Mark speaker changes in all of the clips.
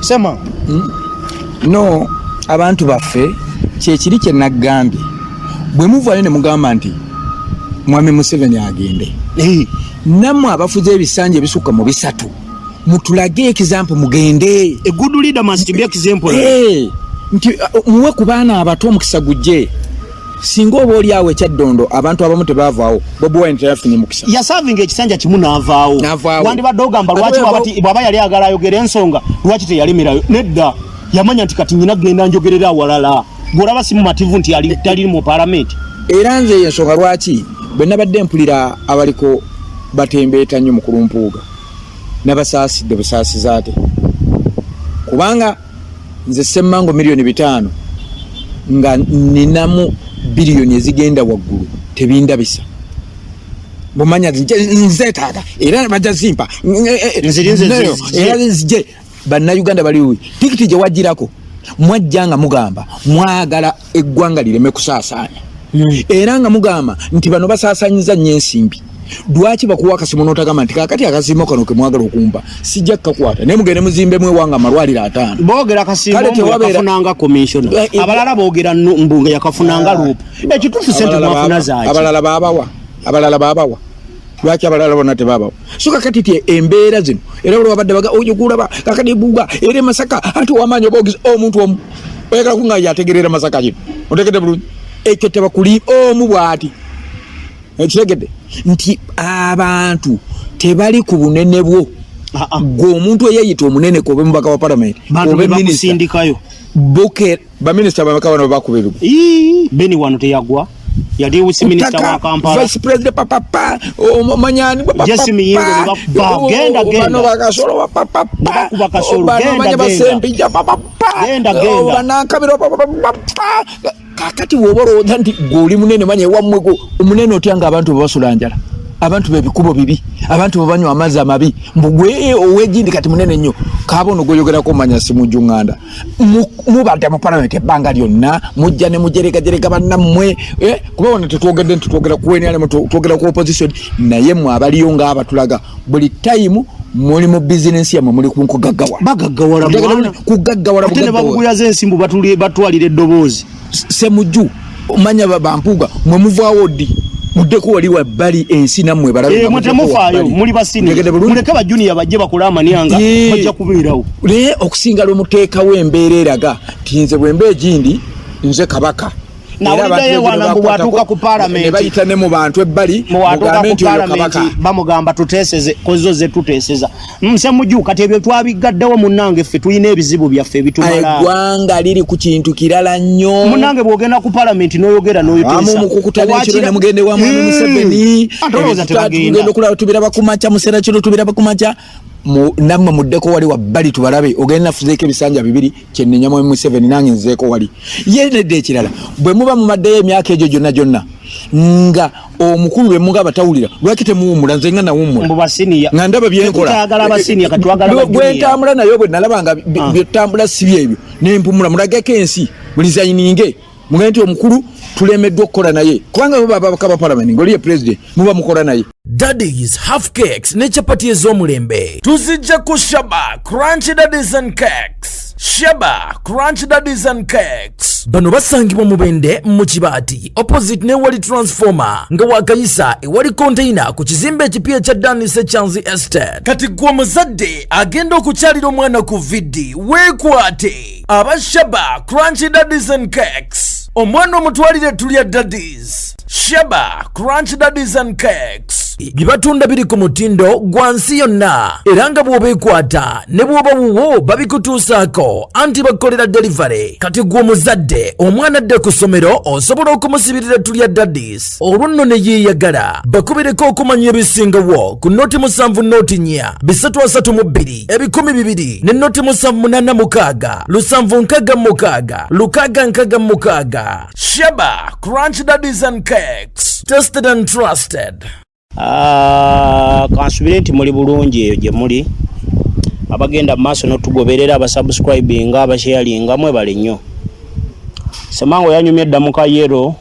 Speaker 1: Sema.
Speaker 2: No, abantu baffe kyekiri kye naggambye, bwe muvaayo ne mugamba nti Mwami Museveni agende, nammwe abafuze ebisanja ebisukka mu 3 mutulage example, mugende.
Speaker 1: A good leader must be example.
Speaker 2: Nti muwe ku baana abato omukisa gujje. Singa oba oli awo ekyaddondo abantu abamu tebaavaawo, Bobi Wine teyafunye mukisa.
Speaker 1: Yasavinga ekisanja kimu n'avaawo.
Speaker 2: N'avaawo.
Speaker 1: Wandibadde ogamba
Speaker 2: Ate
Speaker 1: lwaki bw'aba yali agala ayogera ensonga, lwaki teyalemerayo? Nedda, yamanya nti kati nyina genda njogerera awalala. Gw'olaba si mumativu nti tali mu palamenti.
Speaker 2: Era nze ensonga lwaki bwe nabadde mpulira abaliko batembeeta nnyo mukulu Mpuuga, nabasaasidde busaasiza ate, kubanga nze Ssemmango 5 miliyoni nga ninamu biliyoni ezigenda waggulu tebindabisa. Bumanya nzeetaaga era bajja zimpa.
Speaker 1: Nziri nze
Speaker 2: Nayo,
Speaker 1: nzije.
Speaker 2: Era nzije. Bannayuganda bali tikiti gye wagirako, mwajja nga mugamba mwagala eggwanga lireme kusaasaanya, era nga mugamba nti bano basaasanyiza nnyo ensimbi. Lwaki bakuwa akasiimo n'otagamba nti kakati akasiimo kano ke mwagala okumpa sijja kukakwata, naye mugende muzimbemu ewanga amalwaliro 50?
Speaker 1: Boogera kasiimo
Speaker 2: Kale
Speaker 1: mbu yakafunanga commissioner. Abalala boogera mbu nga yakafunanga LOP. Ekituufu sente mwafuna zaaki?
Speaker 2: Abalala babawa, abalala babawa. Lwaki abalala bonna tebabawa? So kakati ti embeera zino era buli wabadde baga oyo gulaba kakati buga era e Masaka ate owamaanyi oba ogize omuntu omu oyagala kunga yategerera Masaka kino, otegedde bulungi ekyo tebakuli omu bw'ati. Ekitegedde nti abantu tebali ku bunene bwo. Gwe omuntu eyeyita omunene, kobe mubaka wa palamenti,
Speaker 1: Bantu
Speaker 2: obe
Speaker 1: be
Speaker 2: minisita,
Speaker 1: bakusindikayo.
Speaker 2: Buke baminisita bameka bano bakuba ebigo?
Speaker 1: Ii, Beni wano teyagwa, yali usi minisita wa Kampala.
Speaker 2: Vice president papapa omanyani.
Speaker 1: Jesse Miyingo ne bakuba, genda, genda.
Speaker 2: Bano bakasolo papapa.
Speaker 1: Ne bakuba Kasolo,
Speaker 2: bano
Speaker 1: genda,
Speaker 2: manya
Speaker 1: genda.
Speaker 2: Basempija papapa.
Speaker 1: Genda, genda.
Speaker 2: Banankabiro papapa. Kakati woba olowooza nti gwe oli munene, manya ewammwe gwe omunene otya nga abantu bebasula njala, abantu bebikubo bibi, abantu bebanywa amazzi amabi, mbu gwe owegindi kati munene nnyo. Kabono gweyogerako manya Simujju Nganda. Mubadde mu palamenti ebbanga lyonna, mujja ne mujeregajerega bannammwe, kuba wano tetwogedde nti twogera ku NRM, twogera ku opposition, naye mwe abaliyo ng'abatulaga buli time muli mu bizinensi yammwe, muli ku nkugaggawala.
Speaker 1: Bagaggawala
Speaker 2: Mutegedde
Speaker 1: mwana.
Speaker 2: bulungi? Kugaggawala
Speaker 1: Ate ne
Speaker 2: bugaggawala.
Speaker 1: babuguyaza ensimbu, batwalira eddoboozi.
Speaker 2: Semujju manya bampuuga mwe muvaawo ddi? Muddeko wali wabbali ensi nammwe balabe
Speaker 1: Eh,
Speaker 2: nga
Speaker 1: mwe
Speaker 2: muddeko
Speaker 1: temufaayo,
Speaker 2: wabbali.
Speaker 1: muli basini.
Speaker 2: Mutegedde bulungi?
Speaker 1: Muleke ba junior bajje bakole amanyanga, bajja kubeerawo.
Speaker 2: Naye okusinga lwe muteekawo embeera eraga nti nze bwe mba egindi nze kabaka. Era
Speaker 1: Nawuliddeyo
Speaker 2: abantu
Speaker 1: ewana mbu
Speaker 2: bakwatako,
Speaker 1: bw'atuuka ku paalamenti.
Speaker 2: ne bayita ne mu bantu ebbali,
Speaker 1: Muwatuuka
Speaker 2: mugambe
Speaker 1: ku
Speaker 2: nti oyo
Speaker 1: palamenti
Speaker 2: kabaka.
Speaker 1: bamugamba tuteeseze kozo ze tuteeseza. Nsemuju, kati ebyo twabiggaddewo munnange, ffe tulina ebizibu byaffe ebitumala.
Speaker 2: Eggwanga liri ku kintu kirala nnyo.
Speaker 1: Munnange, bw'ogenda ku palamenti n'oyogera n'oyoteesa.
Speaker 2: Amu mukukutana ekiro ne mugende wa Mwami Museveni.
Speaker 1: Ate olowooza tebagenda.
Speaker 2: Tugenda okulaba tubiraba ku makya, musera kiro tubiraba ku makya. Nammwe muddeko wali wabbali tubalabe. Ogenda nafuzeeko ebisanja 2 kyenenya Mwami Museveni, nange nzeeko wali ye nedda. Ekirala, bwe muba mumaddeyo emyaka egyo gyonna gyonna nga omukulu bwe mugaba tawulira, lwaki temuwummula? Nze nga nawummula
Speaker 1: Mbu basiniya.
Speaker 2: nga ndaba byenkola.
Speaker 1: Tetwagala abasiniya, kati twagala
Speaker 2: Bwe
Speaker 1: ba junior.
Speaker 2: ntambula nayo, bwe nalaba nga byetambula si byebyo, nempumula. Mulageko ensi, mulizayininge, mugende nti omukulu tulemeddwa okukola naye, kubanga bo babaka ba palamenti ng'oli ye president muba mukola naye.
Speaker 3: Daddies half cakes ne chapati ez'omulembe tuzijja ku Shaba Crunch Daddies and Cakes. Shaba Crunch Daddies and Cakes bano basangibwa Mubende mu Kibaati, opposite newali transformer, nga wakayisa ewali container ku kizimbe ekipya ekya Danis Echanzi Estate. Kati gwe omuzadde agenda okukyalira omwana ku VD, weekwate aba Shaba Crunch Daddies and Cakes, omwana omutwalire tulya Daddies. Shaba Crunch Daddies and Cakes bye batunda biri ku mutindo gwa nsi yonna, era nga bw'obeekwata ne bw'oba wuwo babikutuusaako, anti bakolera delivery. Kati gwe omuzadde omwana adde ku ssomero, osobola okumusibirira tulya Daddies, olwo nno ne yeeyagala. Bakubireko okumanya ebisingawo ku 070 432 2000 ne 0786 766 666. Shaba Crunch Daddies and Cakes, tested and trusted.
Speaker 1: Ah, kansubire nti muli bulungi eyo gye muli, abagenda mu maaso n'otugoberera, abasubscribinga, abasharinga, mwebale nnyo. Semango yanyumya edda mu kayero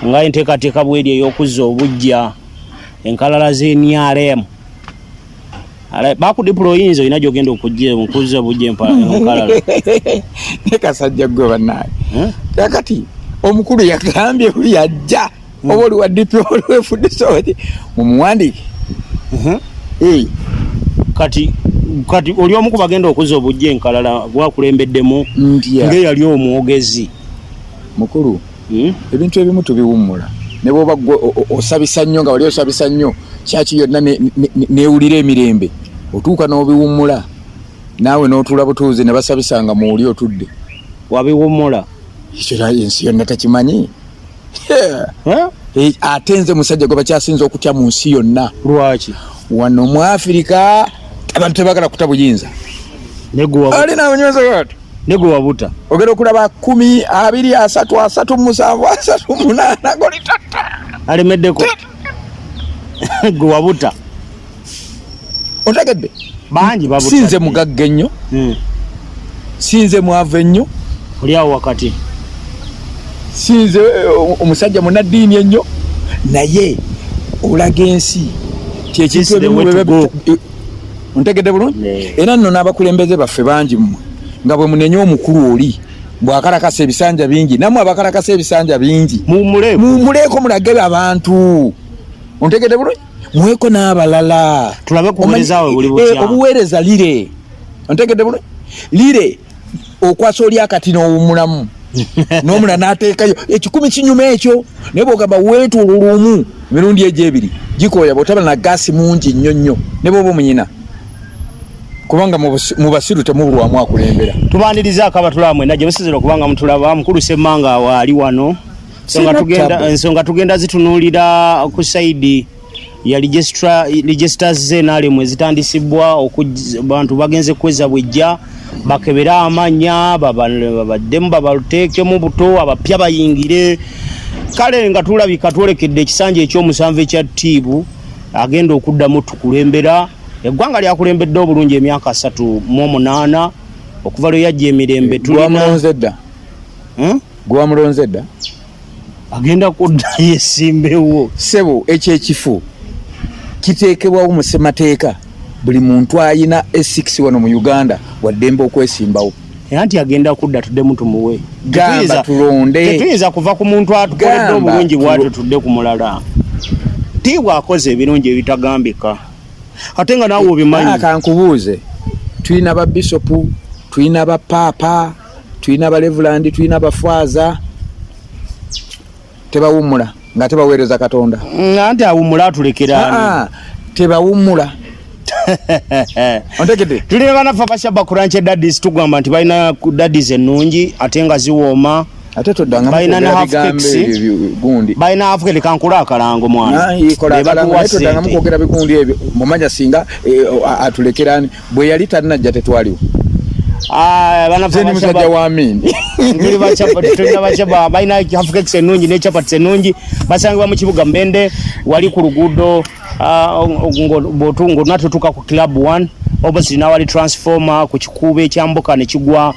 Speaker 1: nga enteekateeka bweri ey'okuzza obuggya enkalala z'NRM. Bakudiployinza olina gyogenda okujja okuzza bujja enkalala.
Speaker 2: Ne kasajja gwe bannange. Kakati omukulu yagambye buli yajja oba oli wa DP oli wefudde oti mumuwandiike.
Speaker 1: Kati kati oli omu ku bagenda okuzza obujja enkalala gwakulembeddemu ng'eyali omwogezi.
Speaker 2: Mukulu, ebintu ebimu tubiwummula ne bwoba gwe osabisa nnyo nga wali osabisa nnyo kyaki yonna newulira emirembe otuuka n'obiwummula naawe n'otuula butuuzi ne basabisa nga muwuli otudde.
Speaker 1: Wabiwummula?
Speaker 2: Ekyo ensi yonna tekimanyi. Ate nze musajja gwe bakyasinza okutya mu nsi yonna.
Speaker 1: Lwaki?
Speaker 2: Wano mu Afirika abantu tebagala kuta buyinza.
Speaker 1: Negwe wabuta.
Speaker 2: Ogenda okulaba 10, 20, 30, 37, 38 goli tata.
Speaker 1: Alemeddeko. Gwe wabuta.
Speaker 2: Otegedde?
Speaker 1: Bangi babuta.
Speaker 2: Sinze mugagga ennyo. Sinze mwavu ennyo.
Speaker 1: Oli awo wakati.
Speaker 2: Sinze omusajja munnaddiini ennyo. Naye olaga ensi ti ekintu ebimu ontegedde bulungi. Era nno n'abakulembeze baffe bangi mmwe nga bwe munenye omukulu oli bw'akalakasa ebisanja bingi, nammwe abakalakasa ebisanja bingi muwummuleeko mulage abantu. Ontegedde bulungi? Mweko n'abalala
Speaker 1: tulabe kuweereza we buli butya.
Speaker 2: Obuweereza lire. Ontegedde bulungi? Lire okwasa oli akati n'owummulamu n'omulala n'ateekayo ekikumi kinyuma ekyo, naye bw'ogamba weetuulula omu emirundi egyo ebiri gikooya bw'otaba na gaasi mungi nnyo nnyo ne bw'oba omunyina, kubanga mu basiru temubulwamu akulembera.
Speaker 1: Tubanirizaako abatulaba mwenna gye musinzira okuba nga mutulaba. Mukulu Ssemanga waali wano. Ensonga tugenda zitunuulira ku sayidi ya registers z'NRM ezitandisibwa, bantu bagenze kweza bwejja bakebere amanya babaddemu babateekemu buto abapya bayingire. Kale nga tulabika twolekedde ekisanja ekyomusanvu ekya ttiibu agenda okuddamu tukulembera eggwanga lyakulembedde obulungi emyaka 38 okuva lwe yajja emirembe.
Speaker 2: Tulina dda gwamulonze dda.
Speaker 1: Agenda kudda yesimbewo.
Speaker 2: Ssebo, ekyo ekifo kiteekebwawo mu ssemateeka. Buli muntu ayina A6 wano mu Uganda waddembe okwesimbawo.
Speaker 1: Era nti agenda kudda tuddemu tumuwe.
Speaker 2: Gamba tulonde.
Speaker 1: Tetuyinza kuva ku muntu atukoledde obulungi bwatyo tudde ku mulala. Tiibwa akoze ebirungi ebitagambika ate nga naawe obimanyi.
Speaker 2: Kankubuuze, tulina ba bisopu, tulina ba paapa, tulina ba reverend, tulina bafaaza, tebawummula nga tebaweereza Katonda?
Speaker 1: Anti awummula atulekera.
Speaker 2: Tebawummula, ontegedde?
Speaker 1: Tulina banaffe abashaba Crunchy Daddies, tugamba nti balina daddies ennungi ate nga ziwooma.
Speaker 2: Ate toddanga
Speaker 1: gundi balina half cakes. Kankula akalango mwana.
Speaker 2: Toddangamu kwogera bigundi ebyo. Mumanya singa atulekerani bwe yali tannajja tetwaliwo. Musajja wa Amini.
Speaker 1: Balina half cakes ennungi ne chapati ennungi. Basangibwa mu kibuga Mbende, wali ku luguudo ng'onatutuuka ku Club One, opposite nawali transformer ku kikuubo ekyambuka nekigwa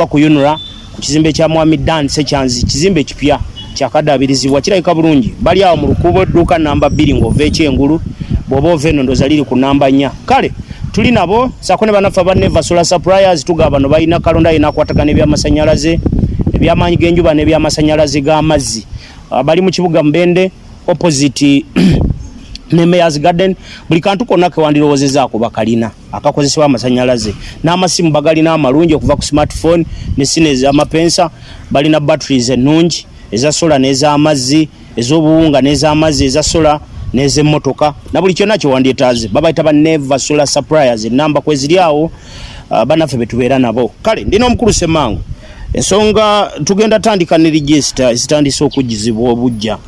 Speaker 1: ku UNRA, ku kizimbe kya Mwami Dan Sekyanzi, kizimbe ekipya kyakadaabirizibwa, kirabika bulungi. Bali awo mu lukuubo, edduuka namba 2 ng'ova ekyengulu. Bw'oba ova eno ndooza liri ku namba 4. Kale tuli nabo sako ne banaffe aba Neva Solar Suppliers. Tugaba bano balina kalonda yina akwatagana ebyamasanyalaze, ebyamaanyi g'enjuba n'ebyamasanyalaze g'amazzi. Bali mu kibuga Mbende, opposite ne Mayors Garden. Buli kantu konna kewandirowoozezaako bakalina akakozesebwa amasanyalaze, n'amasimu bagalina amalungi okuva ku smartphone ne sine ez'amapensa. Balina batteries ennungi eza solar n'ez'amazzi, ez'obuwunga n'ez'amazzi, eza solar n'ez'emmotoka na buli kyonna kyewandyetaaze. Babayita ba Neva Solar Suppliers, enamba kweziri awo. Bannaffe betubeera nabo. Kale ndina omukulu Semango. Ensonga tugenda tandika ne register ezitandise okujjizibwa obujja.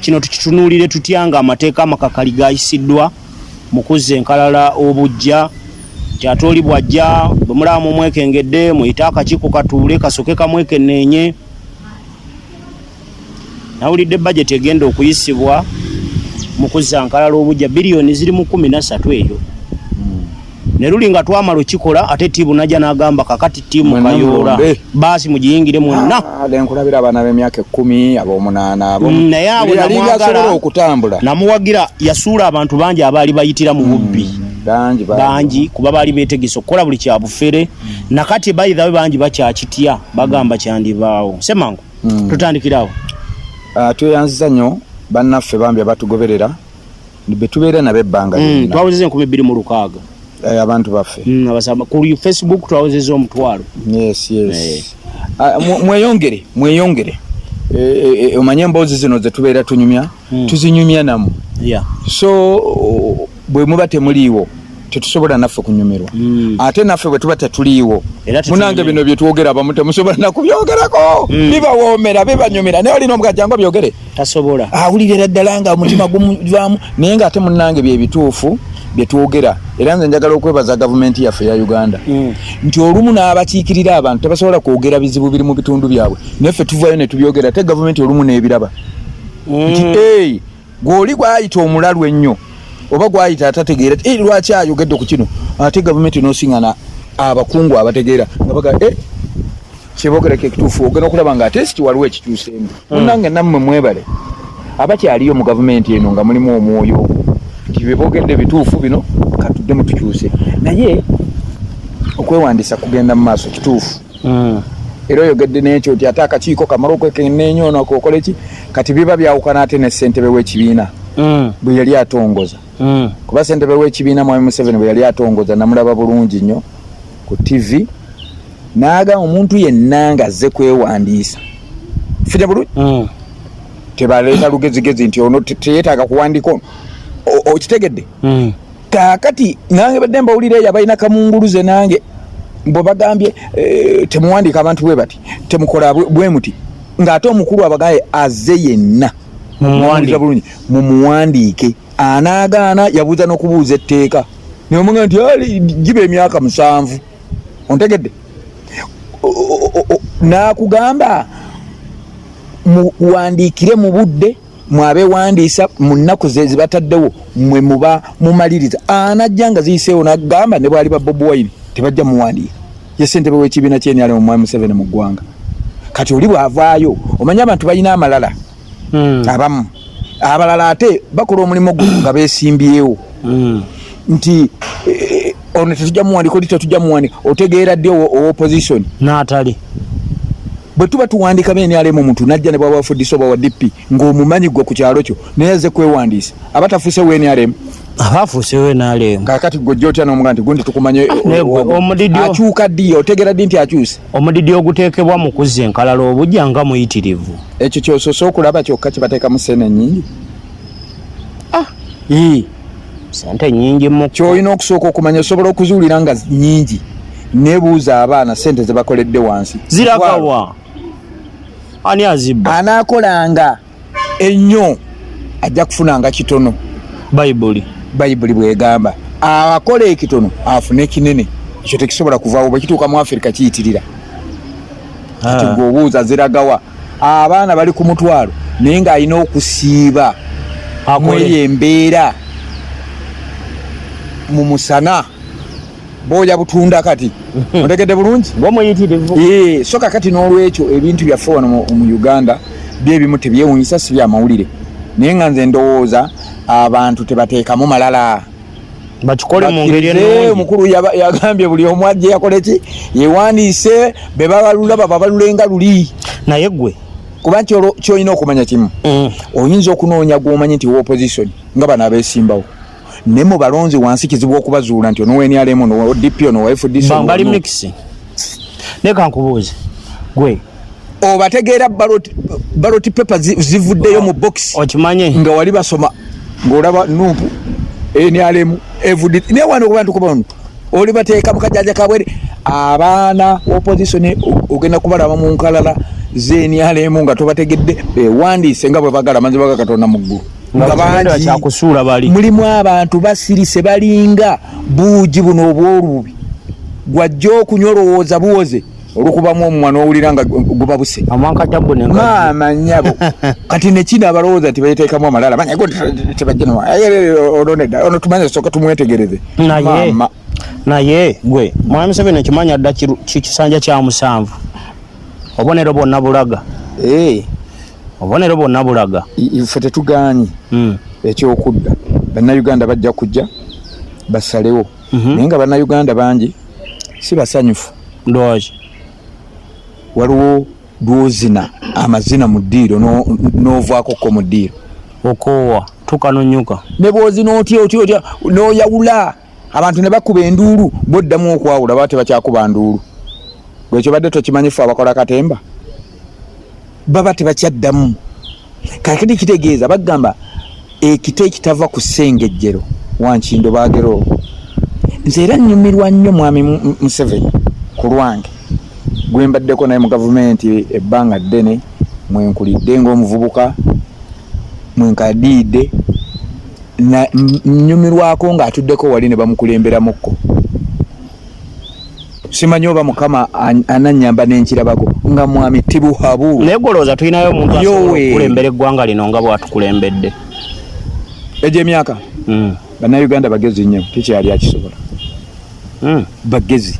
Speaker 1: Kino tukitunuulire tutya nga amateeka amakakali gayisiddwa mu kuzza enkalala obujja, nti ate oli bw'ajja bwe mulaba mumwekengedde muyite akakiiko katuule kasooke kamwekenneenye? Nawulidde bajeti egenda okuyisibwa mu kuzza nkalala obujja biliyoni ziri mu 13 eyo. Ne luli nga twamala okikola, ate tiimu najja n'agamba kakati tiimu
Speaker 2: Mwenna
Speaker 1: Kayoola
Speaker 2: mulonde.
Speaker 1: Baasi mugiyingire mwenna.
Speaker 2: Ah, lenkulabira abaana b'emyaka 10, ab'omunaana, abo
Speaker 1: Naye abo
Speaker 2: Buli yali
Speaker 1: namwagala.
Speaker 2: asobola okutambula.
Speaker 1: Namuwagira, yasuula abantu bangi abaali bayitira mu bubbi.
Speaker 2: Bangi bangi.
Speaker 1: Bangi kuba baali betegese okukola buli kya bufere. Nakati by the way bangi bakyakitya, bagamba kyandibaawo. Semango, tutandikirawo.
Speaker 2: Ah, tweyanziza nnyo bannaffe bambi abatugoberera be tubeera nabo ebbanga lyonna.
Speaker 1: Twawezeza 2006.
Speaker 2: Eh, abantu baffe.
Speaker 1: Abasaba ku Facebook twawezeza 10,000.
Speaker 2: Yes.
Speaker 1: Eh.
Speaker 2: Ah, mweyongere, mweyongere. Omanye emboozi zino ze tubeera tunyumya, tuzinyumya namu. So bwe muba temuliiwo tetusobola naffe kunyumirwa. Ate naffe bwe tuba tetuliiwo,
Speaker 1: Era tetunyumirwa.
Speaker 2: munange bino bye twogera abamu temusobola nakubyogerako. Bibawoomera, bibanyumira, naye olina omugazi jangu byogere.
Speaker 1: Tasobola.
Speaker 2: Awulirira ddala nga omutima gumuvaamu, naye ng'ate munnange bye bituufu bye twogera. Era nze njagala okwebaza gavumenti yaffe eya Uganda nti olumu n'abakiikirira abantu tebasobola kwogera bizibu biri mu bitundu byabwe, naye ffe tuvaayo ne tubyogera, ate gavumenti olumu n'ebiraba nti ei gw'oli gwayita omulalu ennyo oba gwayita atategeera, lwaki ayogedde ku kino, ate gavumenti n'osingana abakungu abategeera nga baga kyebogereko ekituufu, ogenda okulaba nga ate si waliwo ekikyuseemu. Munnange nammwe mwebale abakyaliyo mu gavumenti eno nga mulimu omwoyo ogwo nti bye boogedde bituufu, bino katuddemu tukyuse. Naye okwewandiisa kugenda mu maaso, kituufu. Era oyogedde n'ekyo nti ate akakiiko kamala okwekenneenya ono akokole ki, kati biba byawukana ate ne ssentebe w'ekibiina bwe yali atongoza. Kuba ssentebe w'ekibiina Mwami Museveni bwe yali atongoza namulaba bulungi nnyo ku TV n'agamba omuntu yenna ng'azze kwewandiisa fite bulungi, tebaleeta lugezigezi nti ono teyeetaaga kuwandiika ono. Okitegedde? Kaakati nange badde mbawulira eyo abalina kamunguluze, nange bwe bagambye, temuwandiika abantu bwe bati, temukola bwe muti, ng'ate omukulu abagaye azze yenna
Speaker 1: Mumuwandiike.
Speaker 2: Mumuwuliriza bulungi, mumuwandiike. Anaagaana yabuuza n'okubuuza etteeka, nebamuga nti ali giba emyaka 7, ontegedde? N'akugamba muwandiikire mu budde mwabewandiisa mu nnaku ze zibataddewo mwe muba mumaliriza. Anajja nga ziyiseewo n'agamba ne bwali ba Bobi Wine tebajja muwandiika, ye ssentebe w'ekibiina ky'N R M Mwami Museveni mu ggwanga. Kati oli bw'avaayo omanye abantu balina amalala. Abamu abalala ate bakola omulimu gwo nga beesimbyewo nti ono tetujja muwandiika, oli tetujja muwandiika. Otegeera ddi owa opposition
Speaker 1: n'atali?
Speaker 2: Bwe tuba tuwandiika ba N R M, omuntu najja ne bwaba F D C oba wa D P ng'omumanyi gwe ku kyalo kyo, naye azze kwewandiisa, aba tafuuse wa N R M?
Speaker 1: Aba afuuse wa N R M.
Speaker 2: Kaakati gwe ojja otya n'omuga nti gundi tukumanye?
Speaker 1: Naye gwe, omudidi
Speaker 2: Akyuka ddi? Otegeera ddi nti akyuse?
Speaker 1: Omudidi oguteekebwa mu kuzza enkalala obujja nga muyitirivu.
Speaker 2: Ekyo ky'osoose okulaba kyokka kibateekamu ssente nnyingi.
Speaker 1: Ssente nnyingi mu
Speaker 2: Ky'olina okusooka okumanya, osobola okuzuulira nga nnyingi, nebuuza abaana ssente ze bakoledde wansi.
Speaker 1: Ziragawa? Ani azibba?
Speaker 2: Anaakolanga ennyo ajja kufunanga kitono.
Speaker 1: Bayibuli.
Speaker 2: Bayibuli bw'egamba akola ekitono afune kinene. Ekyo tekisobola kuvaawo, bwe kituuka mu Afirika kiyitirira. Kati gwe obuuza ziragawa? Abaana bali ku 5,000 naye ng'alina okusiiba
Speaker 1: Akole.
Speaker 2: mweyo embeera mu musana booya butunda. Kati otegedde bulungi?
Speaker 1: Ng'omuyitirivu.
Speaker 2: So kakati n'olwekyo ebintu byaffe wano mu Uganda byebimu tebyewunyisa, si byamawulire, naye nga nze ndowooza abantu tebateekamu malala,
Speaker 1: bakikole mu ngeri
Speaker 2: Bakkirize,
Speaker 1: ennungi.
Speaker 2: Omukulu yagambye buli omu ajje yakole ki, yewandiise, be babalula bababalule nga luli.
Speaker 1: Naye gwe
Speaker 2: Kuba nti olwo kyolina okumanya kimu, oyinza okunoonya gw'omanyi nti wa opposition nga bano abeesimbawo, ne mu balonzi wansi kizibu okubazuula nti ono wa N R M, ono wa D P, ono wa F D C, ono wa
Speaker 1: Bali
Speaker 2: NUP.
Speaker 1: mix. Naye kankubuuze gwe,
Speaker 2: Obategeera ballot paper zivuddeyo mu box
Speaker 1: Okimanye
Speaker 2: nga wali basoma ng'olaba NUP, N R M, F D C, naye wano kubantu kuba wano oli bateeka mu kajanja kabwere abaana opposition, ogenda kubalaba mu nkalala z'N R M nga tobategedde, bewandiise nga bwe bagala mazima ga Katonda mu ggulu nga bangi.
Speaker 1: Kyakusuula bali.
Speaker 2: Mulimu abantu basirise balinga buugi buno obw'olububi, gwajja okunywa olowooza buwoze, olukubamu omumwa n'owulira nga guba buse.
Speaker 1: Amwankatabbu ne
Speaker 2: Maama nnyabo, kati nekino abalowooza nti beteekamu amalala, manya go tebajja, ono nedda, ono tumanye, sooka tumwetegereze.
Speaker 1: Naye
Speaker 2: Maama.
Speaker 1: Naye gwe Mwami Museveni ekimanya dda kisanja kya musanvu, obubonero bwonna bulaga.
Speaker 2: Eh.
Speaker 1: Obubonero bwonna bulaga.
Speaker 2: Ffe tetugaanyi ekyokudda, Bannayuganda bajja kujja basalewo. Naye nga Bannayuganda bangi si basanyufu.
Speaker 1: Lwaki?
Speaker 2: Waliwo lwozina amazina mu ddiiro n'ovaako ko mu ddiiro.
Speaker 1: Okoowa tukanonyuka.
Speaker 2: Ne bwozina otya otya otya n'oyawula abantu ne bakuba enduulu, boddamu okwawula baba tebakyakuba nduulu. Bwekyo badde tokimanyi, ffe abakola katemba baba tebakyaddamu. Kakati kitegeeza bagamba ekita ekitava ku ssengejjero wankindo baagera olwo. Nze era nnyumirwa nnyo Mwami Museveni ku lwange gwe mbaddeko naye mu gavumenti ebbanga ddene, mwenkulidde ng'omuvubuka, mwenkadiidde, nnyumirwako ng'atuddeko wali ne bamukulemberamukko. Simanyi oba Mukama anannyamba n'enkirabako nga Mwami Tibuhaburwa.
Speaker 1: Naye golowooza tulinayo omuntu asobola okukulembera eggwanga lino nga bw'atukulembedde
Speaker 2: egy'emyaka? Bannayuganda bagezi nnyo, tekyali akisobola. Bagezi.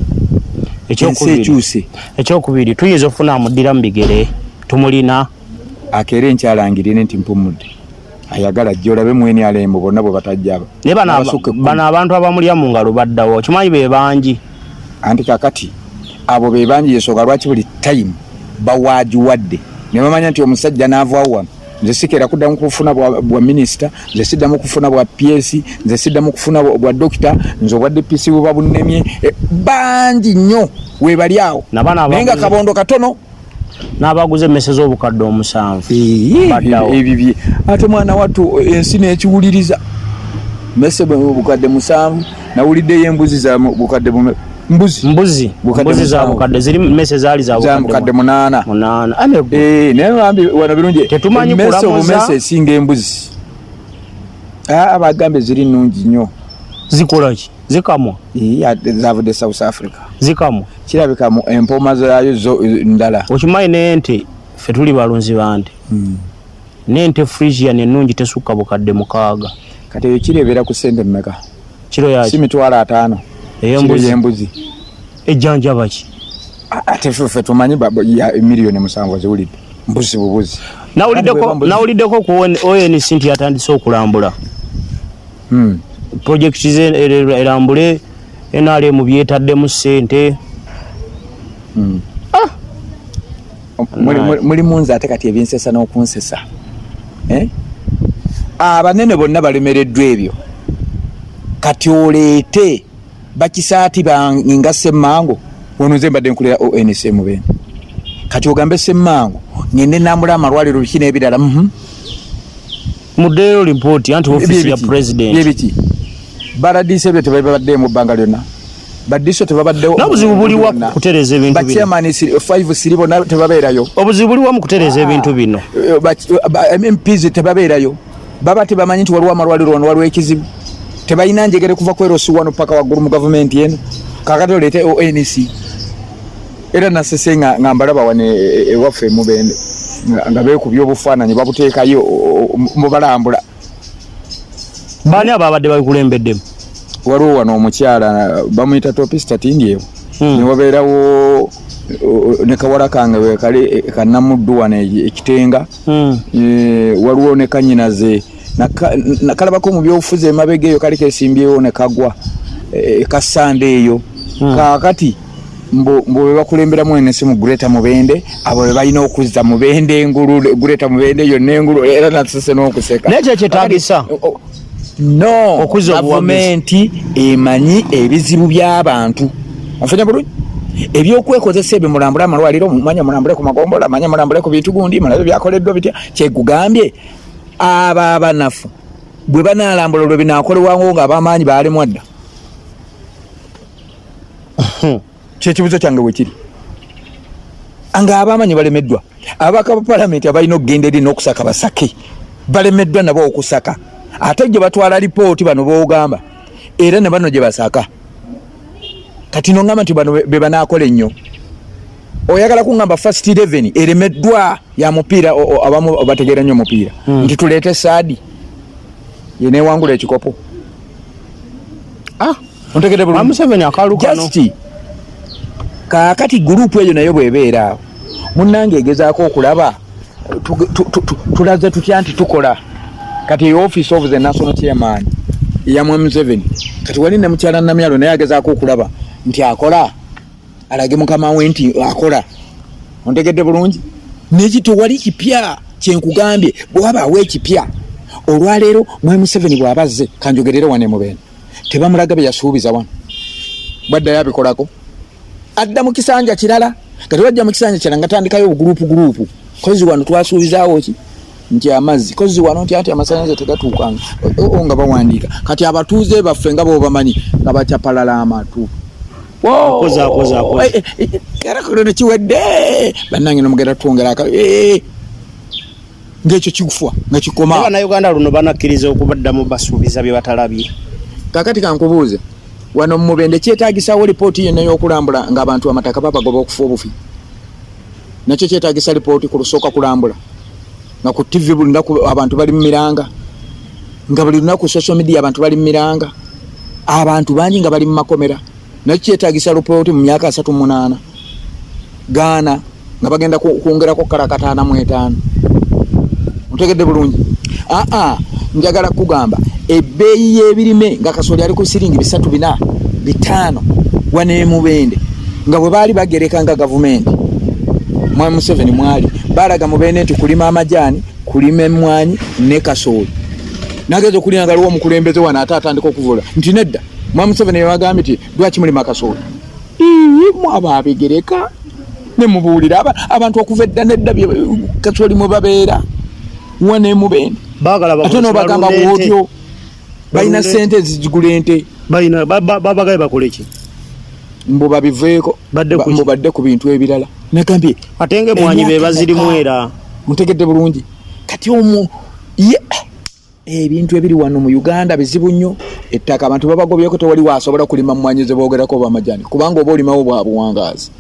Speaker 2: Ensi ekyuse.
Speaker 1: Ekyokubiri, tuyinza okufuna amuddira mu bigere? Tumulina?
Speaker 2: Akeera enkyalangirire nti mpumudde, ayagala ajja olabe mwene alembo bonna bwe batajja aba.
Speaker 1: Naye bano abantu abamulya mu ngalo baddawo, okimanyi be bangi.
Speaker 2: Anti kakati abo be bangi, yensonga lwaki buli time bawagiwadde ne bamanya nti omusajja n'avaawo wano, nze sikeera kuddamu kufuna bwa minisita, nze siddamu kufuna bwa PS, nze siddamu kufuna bwa dokita, nze obwa DPC buba bunnemye. Bangi nnyo webali awo, naye nga kabondo katono.
Speaker 1: N'abaguze emmese z'obukadde 7 baddawo.
Speaker 2: Ebibye ate mwana wattu ensi n'ekiwuliriza, mese bukadde 7, nawuliddeyo embuzi za bukadde mbuzi.
Speaker 1: Mbuzi. Mbuzi za bukadde ziri, mese zaali za
Speaker 2: bukadde 8.
Speaker 1: 8.
Speaker 2: Eh, naye bambi wano birungi.
Speaker 1: Tetumanyi
Speaker 2: kulamuza. Obumese esinga embuzi. Ah, bagambe ziri nnungi nnyo.
Speaker 1: Zikola ki? Zikamwa?
Speaker 2: Zavudde South Africa.
Speaker 1: Zikamwa?
Speaker 2: Kirabika empooma zaayo zo ndala.
Speaker 1: Okimanyi n'ente, ffe tuli balunzi bante, n'ente Friesian ennungi tesukka bukadde 6.
Speaker 2: Kati eyo kiro ebeera ku ssente mmeka?
Speaker 1: Kiro yaki?
Speaker 2: Si 50,000?
Speaker 1: Ey'embuzi.
Speaker 2: Y'embuzi.
Speaker 1: Ejjanjaba ki?
Speaker 2: Ate ffe tumanyi miliyoni 7 ziwulidde mbuzi bubuzi.
Speaker 1: Nawuliddeko ku ONC nti yatandise okulambula projekiti ze, erambule NRM byetaddemu ssente. Ah!
Speaker 2: Mulimu nze ate kati ebinsesa n'okunsesa, eh? Abanene bonna balemereddwa ebyo, kati oleete bakisaati nga Semmango wano. Nze mbadde nkulira ONC Mubende, kati ogambe Semmango ngende nambula amalwaliro biki n'ebirala.
Speaker 1: Muddeyo lipooti anti ofiisi ya president.
Speaker 2: Byebiki baradise ebyo tebabaddeemu bbanga lyonna, badiso tebabaddewo.
Speaker 1: N'obuzibu buliwa kutereeza ebintu bino?
Speaker 2: Ba chairman 5 siri bonna tebabeerayo.
Speaker 1: Obuzibu buliwa mu kutereeza ebintu bino?
Speaker 2: MPs tebabeerayo, baba tebamanyi nti waliwo amalwaliro wano, waliwo ekizibu. Tebalina njegere kuva ku LC wano paka waggulu mu gavumenti eno. Kakati oleete ONC. Era nasese nga mbalaba wano ewaffe Mubende nga beekubya obufaananyi babuteekayo mubalambula.
Speaker 1: Baani ababadde babikulembeddemu?
Speaker 2: Waliwo wano omukyala bamuyita Topista Tindyewo, newabeerawo ne kawala kange wekali kanamuddu wano ekitenga. Waliwo ne kanyinaze nakalabako mu byobufuzi emabega eyo, kali kesimbyewo ne kagwa, kasande eyo. Kaakati mbu be bakulemberamu ensi mu Greater Mubende, abo be balina okuzza Mubende engulu, Greater Mubende yonna engulu. Era nasese n'okuseka.
Speaker 1: Naye kyekyetaagisa.
Speaker 2: No, gavumenti emanyi ebizibu by'abantu, onfenya bulungi. Ebyokwekozesa ebyo, mulambule amalwaliro, manya mulambule ku magombola, manya mulambule ku bintu gundi, mulabe byakoleddwa bitya. Kyekugambye abo abanafu bwe banalambula lwe binakolebwango nga abamaanyi baalemwa dda. Kyekibuzo kyange wekiri, nga abamanyi balemeddwa, ababaka ba palamenti abalina okugenda eri n'okusaka basake balemeddwa nabo okusaka, ate gye batwala lipooti bano boogamba era ne bano gye basaka. Kati nongamba nti bano be banaakola ennyo. Oyagala kuŋŋamba first 11 eremeddwa ya mupiira, abamu bategeera nnyo omupiira, nti tuleete saadi yenewangula ekikopo?
Speaker 1: Ah.
Speaker 2: Ontegedde bulungi?
Speaker 1: Museveni akalulu kano.
Speaker 2: Just kaakati gurupu eyo nayo bw'ebeera awo munnange egezaako okulaba tulaze tutya nti tukola. Kati eyo office of the national chairman eya Mwami Museveni, kati wali ne mukyala Namyalo naye agezaako okulaba nti akola, alage mukama we nti akola. Ontegedde bulungi? Neki tewali kipya kyenkugambye. Bwewabaawo ekipya olwaleero, Mwami Museveni bw'aba azze, kanjogerere wano emubende, tebamulaga bye yasuubiza wano, bwaddayo abikolako, adda mu kisanja kirala. Kati wajja mu kisanja kirala nga tandikayo obugurupu gurupu, kozi wano twasuubizaawo ki nti amazzi, kozi wano nti ati amasanyalaze tegatuukanga nga bawandiika. Kati abatuuze baffe nga bobamanyi nga bacapalala amatu.
Speaker 1: Akoze, akoze, akoze.
Speaker 2: Era kuno kiwedde bannange, nomugenda twongera ng'ekyo kikufa nga kikoma.
Speaker 1: Bannayuganda luno banakkiriza okubaddamu basuubiza bye batalabye?
Speaker 2: Kakati kankubuuze, wano mu Mubende kyetaagisawo lipooti yonna ey'okulambula ng'abantu amataka babagoba okufa obufi? Nakyo kyetaagisa lipooti ku lusooka kulambula, nga ku TV buli lunaku abantu bali mu miranga, nga buli lunaku social media abantu bali mu miranga, abantu bangi nga bali mu makomera? Nakyo kyetaagisa lipooti mu myaka 38 gaana nga bagenda kwongerako kalakataana mu etaano? Otegedde bulungi? Aa, njagala kugamba ebbeeyi y'ebirime nga kasooli ali ku siringi 3, 4, 5 wano emubende, nga bwe baali bagereka nga gavumenti Mwami Museveni mwali balaga Mubende nti kulima amajaani, kulima emmwanyi ne kasooli, nageza okulina nga aliwo omukulembeze wano ate atandika okuvula nti nedda. Mwami Museveni yabagambye nti lwaki mulima kasooli? Mwaba abigereka ne mubuulira abantu okuva edda nedda kasooli mwe babeera wano emubende, ate nobagamba bwotyo balina sente ezigula ente.
Speaker 1: Babagaye bakole ki?
Speaker 2: Mbu babiveeko, mbu badde ku bintu ebirala. Nagambye
Speaker 1: ate nga emwanyi be bazirimu era.
Speaker 2: Mutegedde bulungi? Kati omwo ye ebintu ebiri wano mu Uganda bizibu nnyo. Ettaka abantu babagobyeko, tewali wasobola kulima mmwanyi ze boogerako oba amajani, kubanga oba olimawo bwa buwangaazi.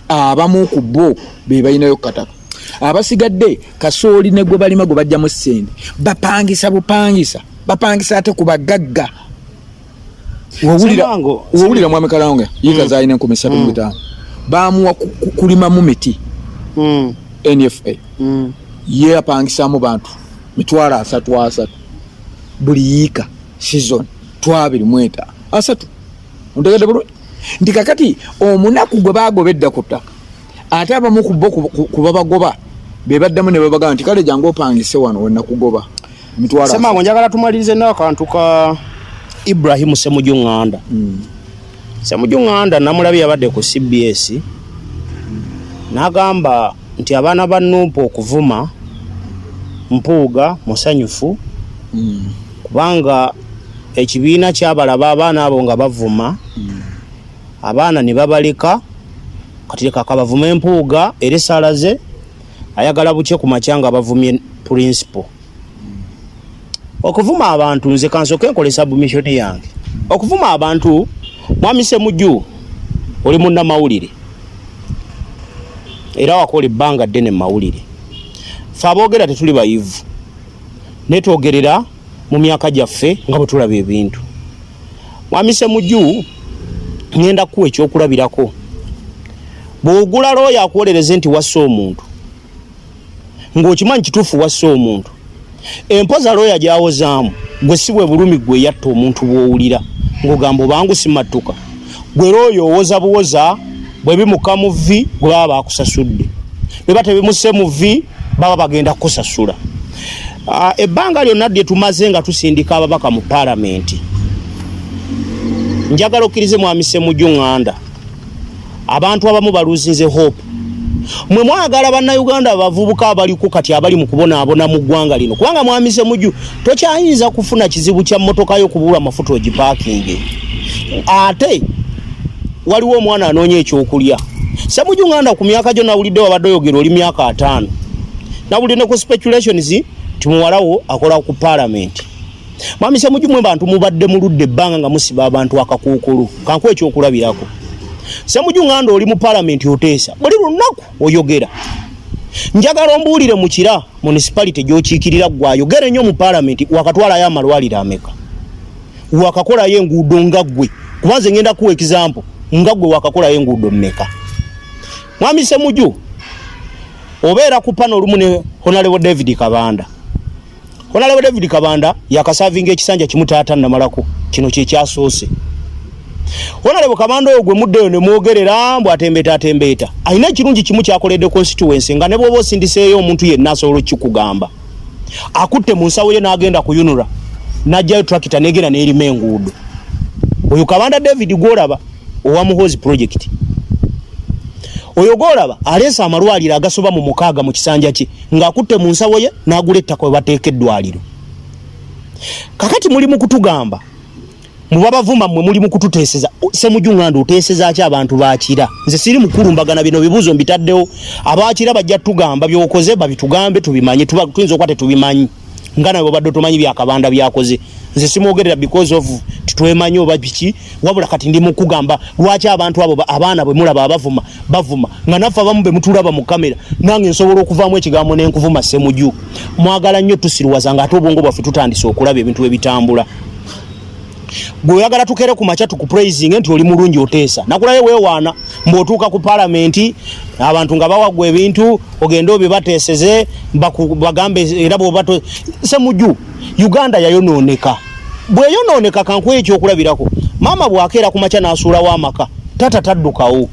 Speaker 2: Abamu ku bo be balinayo kataka, abasigadde kasooli ne gwe balima gwe bajjamu ssente bapangisa bupangisa, bapangisa ate ku bagagga. Wowulira mwami Kalonge yiika zalina 3500, bamuwa kulimamu miti. NFA ye apangisamu bantu 300,000 30 buli yiika, season 25, 30. Ontegedde bulungi nti kakati omunaku gwe bagoba edda ku ttaka, ate abamu ku bo ku babagoba be baddamu ne babagamba nti kale jangu opangise wano wenakugoba
Speaker 1: 30,000. Semango, njagala tumalirize n'akantu ka Ibrahimu Semuju Nganda. Semuju Nganda namulabye yabadde ku CBS n'agamba nti abaana ba NUP okuvuma Mpuuga musanyufu, kubanga ekibiina kyabalaba abaana abo nga bavuma abaana ne babaleka, kati leka kabavume Empuuga, era essaala ze ayagala bukye ku makya nga bavumye principal. Okuvuma abantu, nze kansooke nkole submission yange. Okuvuma abantu, Mwami Semuju, oli munnamawulire era wakola ebbanga ddene mu mawulire. Fe aboogera tetuli bayivu, naye twogerera mu myaka gyaffe nga bwe tulaba ebintu. Mwami Semuju, ŋŋenda kukuwa ekyokulabirako. Bw'ogula looya akuwolereze nti wassa omuntu, ng'okimanyi kituufu wassa omuntu, empoza looya gy'awozaamu gwe si bwe bulumi gwe yatta omuntu bw'owulira ng'ogamba obangu simattuka. Gwe looya owoza buwoza, bwe bimuka mu vvi gwe baba bakusasudde, bwe tebimuse mu vvi baba bagenda kukusasula. Ebbanga lyonna lye tumaze nga tusindika ababaka mu paalamenti, njagala okkirize Mwami Semuju Ŋŋanda, abantu abamu baluzinze hope. Mwe mwagala Bannayuganda abavubuka abaliko kati abali mu kubonaabona mu ggwanga lino, kubanga Mwami Semuju tokyayinza kufuna kizibu kya mmotoka yo kubulwa amafuta ogipaakinge, ate waliwo omwana anoonya ekyokulya. Semuju Ŋŋanda, ku myaka gyo nawulidde wabadde oyogera oli myaka 50, nawulidde ne ku speculations nti muwalawo akola ku paalamenti. Mwami Semuju, mwe bantu mubadde muludde ebbanga nga musiba abantu akakuukulu. Kankuwa ekyokulabirako. Semuju Ŋŋanda, oli mu paalamenti oteesa buli lunaku, oyogera. Njagala ombuulire, mu Kira municipality gy'okiikirira, gwe ayogera ennyo mu paalamenti, wakatwalayo amalwaliro ameka? Wakakolayo enguudo nga ggwe Kuba nze ngenda kuwa example nga gwe wakakolayo enguudo mmeka. Mwami Ssemuju, obeera ku pano olumu ne Honorable David Kabanda. Honorable David Kabanda yakasavinga ekisanja kimu taata namalako, kino kye kyasoose. Honorable Kabanda oyo gwe muddeyo ne mwogerera mbu atembeeta atembeeta, alina ekirungi kimu kyakoledde constituency nga ne bw'oba osindiseeyo omuntu yenna asobola okukikugamba. Akutte mu nsawo ye n'agenda ku UNRA n'aggyayo tractor n'egenda n'erima enguudo. Oyo Kabanda David gw'olaba owa Muhoozi project, oyo gw'olaba aleese amalwaliro agasoba mu 6 mu kisanja kye ng'akutte mu nsawo ye n'agula ettaka we bateeka eddwaliro. Kakati muli mu kutugamba mubabavuma mmwe muli mu kututeeseza. Ssemuju Nganda, oteeseza ki abantu bakira? Nze siri mukulumbagana, bino bibuuzo mbitaddewo. Abakira bajja tugamba byokoze, babitugambe tubimanye. Tuyinza okuba tetubimanyi nga nawe obadde tomanyi byakabanda byakoze. Nze simwogerera because of titwemanyi oba biki, wabula kati ndi mukugamba lwaki abantu abo abaana bwe mulaba abavuma bavuma nga naffe abamu be mutulaba mu kamera, nange nsobola okuvaamu ekigambo n'enkuvuma. Ssemuju, mwagala nnyo tusiruwaza nga ate obwongo bwaffe tutandise okulaba ebintu ebitambula. Gwe oyagala tukere ku makya tukupraising nti oli mulungi, oteesa nakulayo weewaana mbw'otuuka ku palamenti abantu nga bawagwa ebintu ogende obibateeseze bagambe era bw'oba Ssemuju, Uganda yayonooneka. Bw'eyonooneka, kankuwa ekyokulabirako: maama bw'akeera ku makya n'asuulawo amaka, tata taddukawo.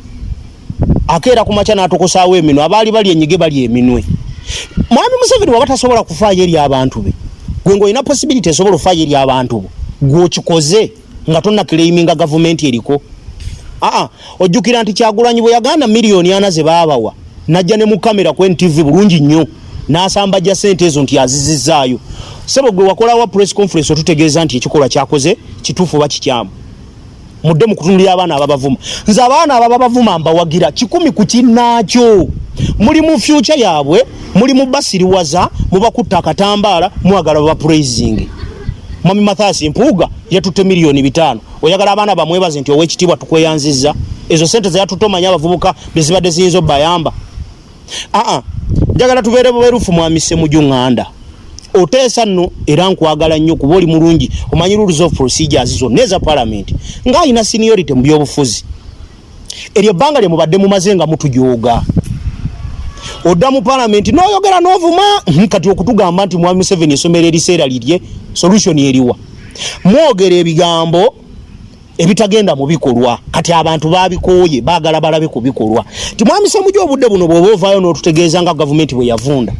Speaker 1: Akeera ku makya n'atokosaawo eminwe, abaali bali enyige bali eminwe. Mwami Museveni waba tasobola kufaayo eri abantu be, gwe ng'olina possibility esobola okufaayo eri abantu bo, gw'okikoze nga tonna claiminga gavumenti eriko. Aa, ojjukira nti Kyagulanyi bwe yaganda miliyoni 4 ze baabawa, najja ne mu kamera ku NTV bulungi nnyo n'asambajja sente ezo nti azizizaayo. Sebo, gwe wakolawa press conference otutegeeza nti ekikolwa kyakoze kituufu oba kikyamu? Mudde mu kutunulira abaana ababavuma. Nze abaana ababavuma mbawagira 100 ku kinnaakyo. Muli mu future yaabwe, muli mu basiriwaza, mubakutta akatambaala, mwagala babapraising. Mwami Mathias Mpuuga yatutte miliyoni 5, oyagala abaana bamwebaze nti owekitiibwa tukweyanzizza? Ezo sente zeyatutte, omanyi abavubuka bezibadde ziyinza obbayamba? Aa, njagala tubeere bubeerufu. Mwami Ssemuju Ŋŋanda, oteesa nno era nkwagala nnyo kuba oli mulungi, omanyi rules of procedures zonna eza parliament ng'alina seniority mu byobufuzi. Eryo ebbanga lye mubadde mumaze nga mutujooga, odda mu parliament n'oyogera n'ovuma. Kati okutugamba nti mwami Museveni essomero eriseera lirye, solution eriwa? Mwogera ebigambo ebitagenda mu bikolwa. Kati abantu babikooye, baagala balabe ku bikolwa. Ti mwami Ssemujju, obudde buno bw'oba ovaayo n'otutegeeza nga gavumenti bwe yavunda,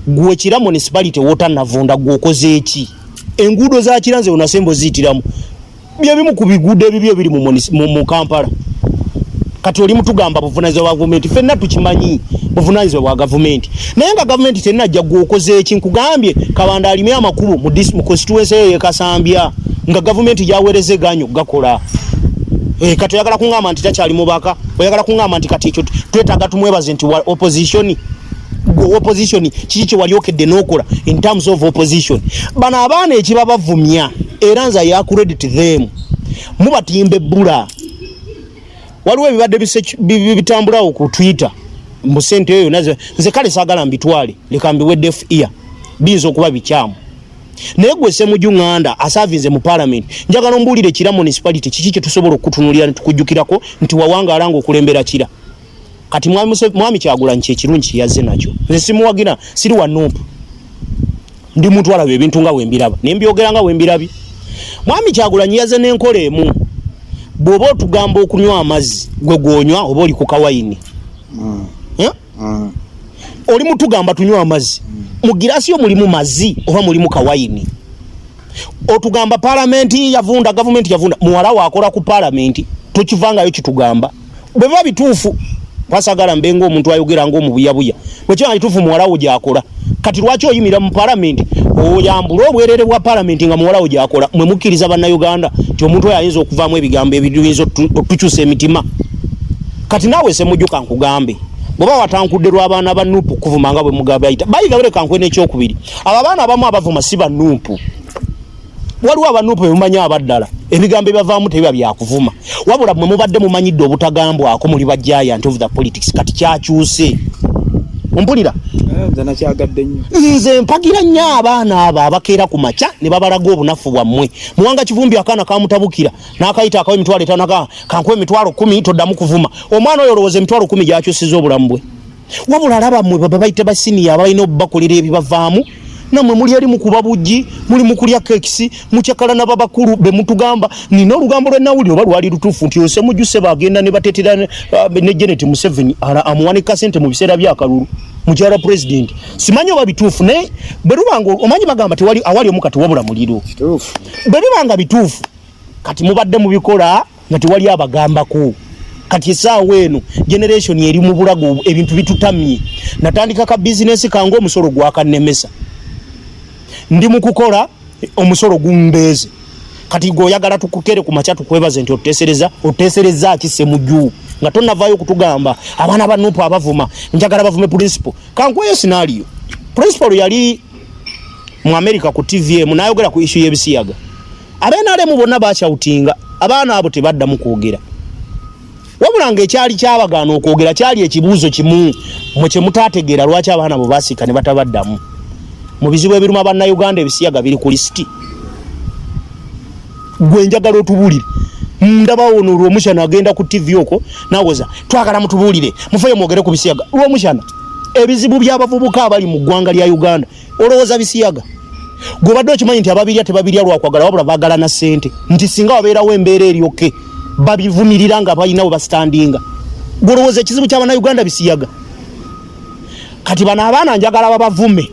Speaker 1: gwe Kira municipality wootannavunda, gwe okoze eki? Enguudo za Kira nze onasemba oziyitiramu, byebimu ku biguudo ebibyo ebiri mu Kampala. Kati oli mutugamba buvunanyizibwa bwa gavumenti, ffenna tukimanyi buvunanyizibwa bwa gavumenti, naye nga gavumenti tenajja, gwe okoze eki? Nkugambye Kabanda alimye amakubo mu constituency ye yekasambya nga gavumenti gyaweereza egaanye okugakola. Kati oyagala kuŋŋamba nti takyali mubaka? Oyagala kuŋŋamba nti kati ekyo twetaaga tumwebaze nti wa opposition? Gwe opposition kiki kye walyokedde n'okola in terms of opposition? Bano abaana ekibabavumya, era nze I credit them, mubatimba ebbula. Waliwo ebibadde bitambulawo ku Twitter mbu sente eyo nazo, nze kale saagala mbitwale, leka mbiwe deaf ear, biyinza okuba bikyamu. Naye gwe Ssemuju Ŋŋanda asavinze mu parliament, njagala ombuulire, Kira municipality kiki kye tusobola okukutunulira ne tukujjukirako nti wawangaala ng'okulembera Kira? Kati mwami Kyagulanyi kyekirungi kyeyazze nakyo, nze simuwagira, siri wa NUP, ndi muntu alaba ebintu nga wembiraba nembyogera nga wembirabye. Mwami Kyagulanyi yazze n'enkola emu: bw'oba otugamba okunywa amazzi, gwe gwonywa oba oli ku kawayini? Eh? Oli mutugamba tunywa amazzi, mu girasi yo mulimu mazzi oba mulimu kawayini? Otugamba palamenti yavunda, gavumenti yavunda, muwala waakola ku palamenti, tokivangayo kitugamba. Bwe biba bituufu, kwasagala mbe ng'omuntu ayogera ng'omubuyabuya, bwe kiba kituufu muwala wo gyakola, kati lwaki oyimira mu palamenti oyambula obwerere bwa palamenti nga muwala wo gyakola? Mwe mukkiriza Bannayuganda nti omuntu oyo ayinza okuvaamu ebigambo ebiyinza otukyusa emitima? Kati naawe Ssemujju, nkugambe, bw'oba watankudde lw'abaana ba NUP kuvuma nga bwe mugabayita bayiga, baleka nkwe n'ekyokubiri, abo abaana abamu abavuma si ba NUP. Waliwo aba NUP bemumanyi abaddala, ebigambo ebibavaamu tebiba byakuvuma, wabula mwe mubadde mumanyidde obutagambwako, muli ba giant of the politics. Kati kyakyuse, ompulira?
Speaker 2: Nze nakyagadde nnyo.
Speaker 1: Nze mpagira nnyo abaana abo abakeera ku makya ne babalaga obunafu bwammwe. Muwanga Kivumbi akaana kamutabukira n'akayita akawa 50,000 kankuwa 10,000 toddamu kuvuma. Omwana oyo olowooza 10,000 gy'akyusiza obulamu bwe. Wabula alaba mmwe baba bayita basiniya abalina obubakolera ebibavaamu, nammwe muli eri mukuba buggi, muli mu kulya kekisi, mukyakala na babakulu be mutugamba. Nina olugambo lwe nawulira oba lwali lutuufu nti Osemujju Ssebo agenda ne bateetera ne Janet Museveni amuwanika ssente mu biseera by'akalulu, mukyala pulezidenti. Simanyi oba bituufu, naye bwe luba nga omanyi bagamba tewali awali omuka tewabula muliro. Bwe biba nga bituufu, kati mubadde mubikola nga tewali abagambako. Kati essaawa eno generation eri mu bulago, ebintu bitutamye. Natandika ka bizinesi kange, omusolo gwakanemesa, ndi mu kukola omusolo gumbeeze. Kati gwe oyagala tukukere ku makya tukwebaze nti otuteesereza, otuteesereza ki Ssemujju nga tonnavaayo kutugamba abaana ba Nupu abavuma? Njagala bavume principal. Kankweyo scenario. Principal yali mu America ku TV emu n'ayogera ku issue y'ebisiyaga. Abenaremu bonna bakyawutinga, abaana abo tebaddamu kwogera. Wabula ng'ekyali kyabagaana okwogera kyali ekibuuzo kimu mwe kye mutaategeera, lwaki abaana bo baasiika ne batabaddamu? Mu bizibu ebiruma Bannayuganda, ebisiyaga biri ku lisiti. Gwe njagala otubuulire. Ndabawo ono Lwomushana agenda ku TV okwo nawoza twagala mutubuulire, mufeyo mwogere ku bisiyaga. Lwomushana, ebizibu by'abavubuka abali mu ggwanga lya Uganda olowooza bisiyaga? Gwe obadde okimanyi nti ababirya tebabirya lwakwagala, wabula baagala na ssente, nti singa wabeerawo embeera eryoke babivumirira nga balina we basitandinga? Gwe olowooza ekizibu ky'Abannayuganda bisiyaga? Kati bano abaana njagala babavume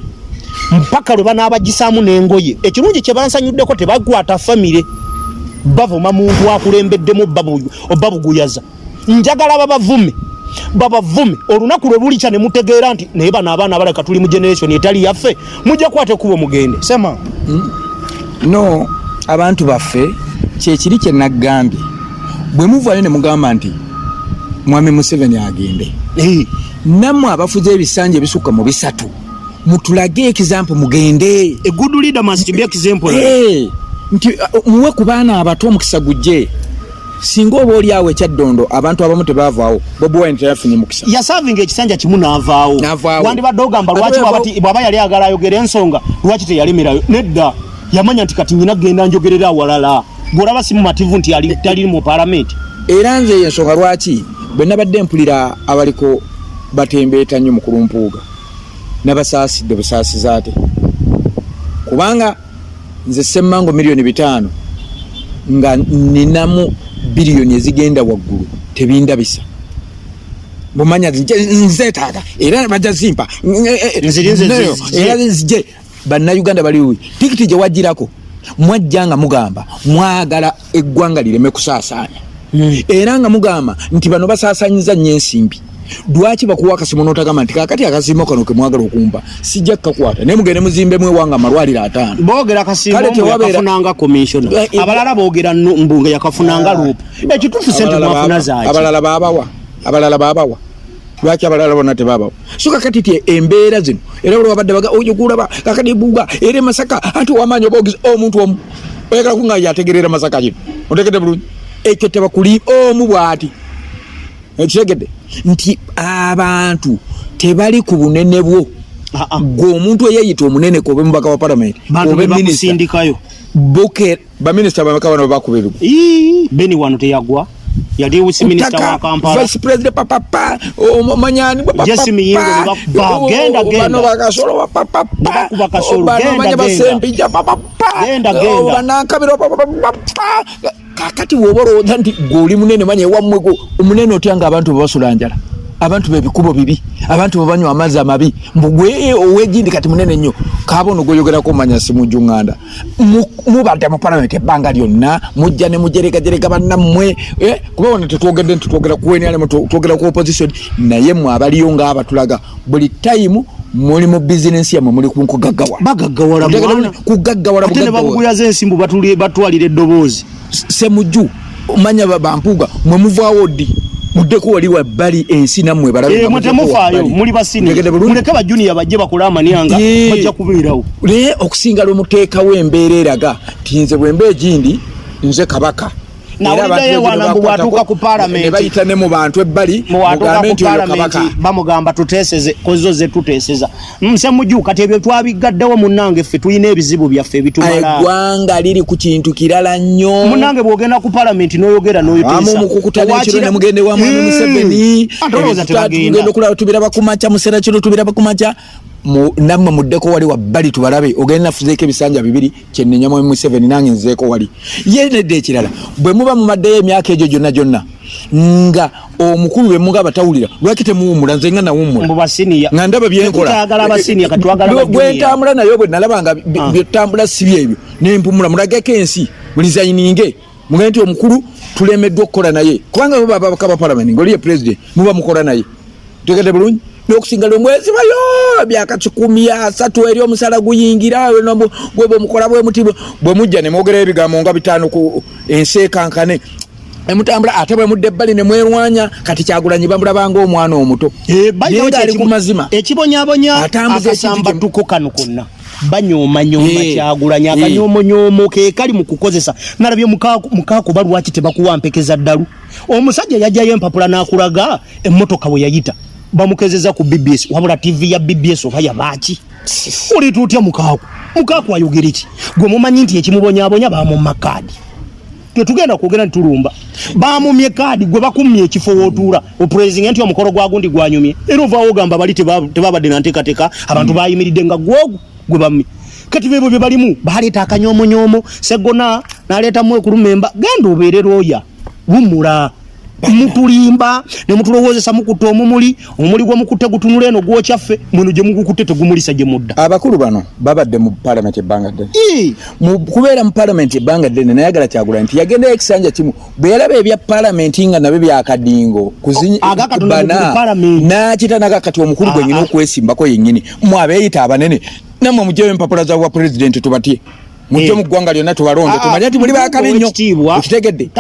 Speaker 1: mpaka lwe banaabagisaamu n'engoye. Ekirungi kye bansanyuddeko, tebakwata famire, bavuma muntu akulembeddemu obabuguyaza. Njagala babavume, babavume olunaku lwe bulikya ne mutegeera nti naye bano abaana baleka tuli mu generation etali yaffe. Mujja kukwata ekkubo mugende sema.
Speaker 2: No, abantu baffe, kyekiri kye naggambye, bwe muvaayo ne mugamba nti Mwami Museveni agende, nammwe abafuze ebisanja ebisukka mu 3 mutulage example, mugende.
Speaker 1: A good leader must be example.
Speaker 2: Nti muwe ku baana abato omukisa gujje. Singa oba oli awo ekyaddondo abantu abamu tebaavaawo, Bobi Wine teyafunye mukisa.
Speaker 1: Yasavinga ekisanja kimu n'avaawo.
Speaker 2: N'avaawo.
Speaker 1: Wandibadde ogamba
Speaker 2: Ate
Speaker 1: lwaki bw'aba yali agala ayogera ensonga, lwaki teyalemerayo? Nedda, yamanya nti kati nyina genda njogerera awalala. Bw'olaba si mumativu nti tali mu palamenti.
Speaker 2: Era nze eyo ensonga lwaki bwe nabadde mpulira abaliko batembeeta nnyo mukulu Mpuuga, nabasaasidde busaasiza ate, kubanga nze Ssemmango 5 miliyoni nga ninamu biliyoni ezigenda waggulu tebindabisa. Bumanya nzeetaaga era bajja zimpa.
Speaker 1: Nzirinze
Speaker 2: Neyo, era nzije. Bannayuganda bali tikiti gye wagirako, mwajja nga mugamba mwagala eggwanga lireme kusaasaanya, era nga mugamba nti bano basaasanyiza nnyo ensimbi. Lwaki bakuwa akasiimo n'otagamba nti kaakati akasiimo kano ke mwagala okumpa sijja kukakwata, naye mugende muzimbemu ewanga amalwaliro 50?
Speaker 1: Boogera kasiimo
Speaker 2: Kale
Speaker 1: mbu yakafunanga commissioner. Abalala boogera mbu nga yakafunanga LOP. Ekituufu sente mwafuna zaaki?
Speaker 2: Abalala babawa, abalala babawa. Lwaki abalala bonna tebabawa? So kakati ti embeera zino era buli wabadde baga oyo kulaba kakati buga era e Masaka anti wamaanyi oba ogize omuntu omu oyagala kunga yategerera Masaka kino otegedde bulungi ekyo tebakuli omu bw'ati. Ekitegedde nti abantu tebali ku bunene bwo. Gwe omuntu eyeyita omunene, kobe mubaka wa palamenti,
Speaker 1: Bantu
Speaker 2: obe
Speaker 1: be
Speaker 2: minisita,
Speaker 1: bakusindikayo.
Speaker 2: Buke baminisita bameka bano bakuba ebigo?
Speaker 1: Ii, Beni wano teyagwa, yali wusi minisita wa Kampala.
Speaker 2: Vice president papapa omanyani.
Speaker 1: Jesse Miyingo ne genda, genda.
Speaker 2: Bano bakasolo papapa.
Speaker 1: Ne bakuba Kasolo,
Speaker 2: bano
Speaker 1: genda,
Speaker 2: manya
Speaker 1: genda.
Speaker 2: Basempija papapa.
Speaker 1: Genda, genda.
Speaker 2: Banankabiro papapa. Kakati woba olowooza nti gwe oli munene, manya ewammwe gwe omunene otya nga abantu bebasula njala, abantu bebikubo bibi, abantu bebanywa amazzi amabi, mbu gwe owegindi kati munene nnyo. Kaaba ono gweyogerako manya Simujju Nganda. Mubadde mu palamenti ebbanga lyonna, mujja ne mujeregajerega bannammwe, kuba wano tetwogedde nti twogera ku NRM, twogera ku opposition, naye mwe abaliyo ng'abatulaga buli tayimu muli mu bizinensi yammwe, muli ku nkugaggawa.
Speaker 1: Bagaggawala
Speaker 2: Otegedde
Speaker 1: mwana.
Speaker 2: Kugaggawala,
Speaker 1: Ate ne
Speaker 2: bugaggawala.
Speaker 1: babuguyaza ensimbu, batwalira eddoboozi.
Speaker 2: Semujju manya bampuuga mwe muvaawo ddi? Muddeko wali wabbali ensi nammwe balabe nga
Speaker 1: Mwe
Speaker 2: muddeko
Speaker 1: temufaayo,
Speaker 2: wabbali.
Speaker 1: muli basini.
Speaker 2: Otegedde bulungi?
Speaker 1: Muleke ba junior bajje bakole amanyanga, bajja kubeerawo.
Speaker 2: Naye okusinga lwe muteekawo embeera eraga nti nze bwe mba egindi nze kabaka.
Speaker 1: Nawuliddeyo wana mbu bw'atuuka ku parliament
Speaker 2: ne bayita ne mu bantu ebbali
Speaker 1: mugambe nti oyo kabaka bamugamba tuteeseze kozo ze tuteeseza Ssemujju kati ebyo twabiggaddewo munnange ffe tulina ebizibu byaffe ebitumala.
Speaker 2: Eggwanga liri ku kintu kirala nnyo
Speaker 1: munnange bw'ogenda ku palamenti n'oyogera n'oyoteesa
Speaker 2: mukukuta n'ekiro ne mugenda ewa mwami Museveni tugenda okulaba tubiraba ku makya musera kiro tubiraba ku makya nammwe muddeko wali wabbali tubalabe ogenda nafuzeeko ebisanja bibiri kyenenya mwami Museveni nange nzeeko wali ye nedda ekirala bwe muba mumaddeyo emyaka egyo gyonna gyonna nga omukulu bwe mugaba tawulira lwaki temuwummula nze nga nawummula nga ndaba byenkola bwe ntambula naye bwe nalaba nga ah. byetambula si byebyo nempumula mulageko ensi mulizayininge mugende nti omukulu tulemeddwa okukola naye kubanga muba ababaka ba palamenti ngaoli ye pulezidenti muba mukola naye tegedde bulungi nokusinga lwe mwezibayo myaka 130 eri omusala guyingira gwe bwemukola bwemuti bwe mujja ne mwogerayo ebigambo nga bitaano ku ensi ekankane emutambula ate bwe mudda ebbali ne mwerwanya kati Kyagulanyi bamulabanga omwana omuto
Speaker 1: eh, naye ng'ali ku mazima ekibonyabonya akasambatuko kano konna banyoomanyoma eh, Kyagulanyi eh. akanyomonyoomo ke kali mu kukozesa nalabye mukakuba lwaki tebakuwa mpeke za ddalu omusajja yajjayo empapula n'akulaga emmotoka we yayita bamukezeza ku BBS wabula TV ya BBS oba yabaaki oleeta otya mukaaku mukaaku ayogere ki gwe mumanyi nti ekimubonyabonya bamumma kaadi tetugenda kwogera nti tulumba bamumye kaadi gwe bakummye ekifo wootuula opurezinga nti omukolo gwa gundi gwanyumye era ovaawo ogamba bali tebabadde na nteekateeka abantu bayimiridde nga gwogu gwe bamye kati bebo bye balimu baleeta akanyomonyoomo segona naleetamu ekulumemba genda obeere looya wumula mutulimba ne mutulowoozesa mukutte omumuli omumuli gwemukutte gutunula eno gwokyaffe mweno gye mugukutte tegumulisa gye mudda
Speaker 2: abakulu bano babadde mu palamenti ebbanga ddene mu kubeera mu palamenti ebbanga ddene nayagala Kyagulanyi nti yagendayo ekisanja kimu bwe yalaba ebya palamenti nga nabyo byakadingo
Speaker 1: bana
Speaker 2: n'akita naga kati omukulu gwe nyina okwesimbako yennyini mwe abeeyita abanene nammwe mugyeyo empapula za bwa pulezidenti tubatye mujje eh. mu ggwanga lyonna tubalonde ah, tumanye nti muli bakabi nnyo okitegedde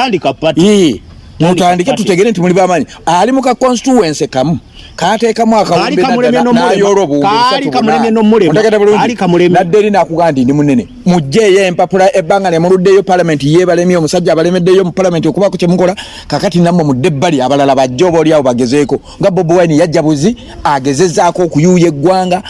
Speaker 2: mutandike tutegere nti muli bamanyi ali mu ka constituency kamu kateekamu akawumbenayola obuwumbe nadda eri nakugaa nti ndi munene mugjeeyo empapula ebbanga ne muluddeyo palamenti yeebalemye omusajja abalemeddeyo mu palamenti okubaako kyemukola kakati nammwe mudde ebbali abalala bajje oba oliawo bagezeeko nga Bobi Wine yajja buzi agezezaako okuyuuya eggwanga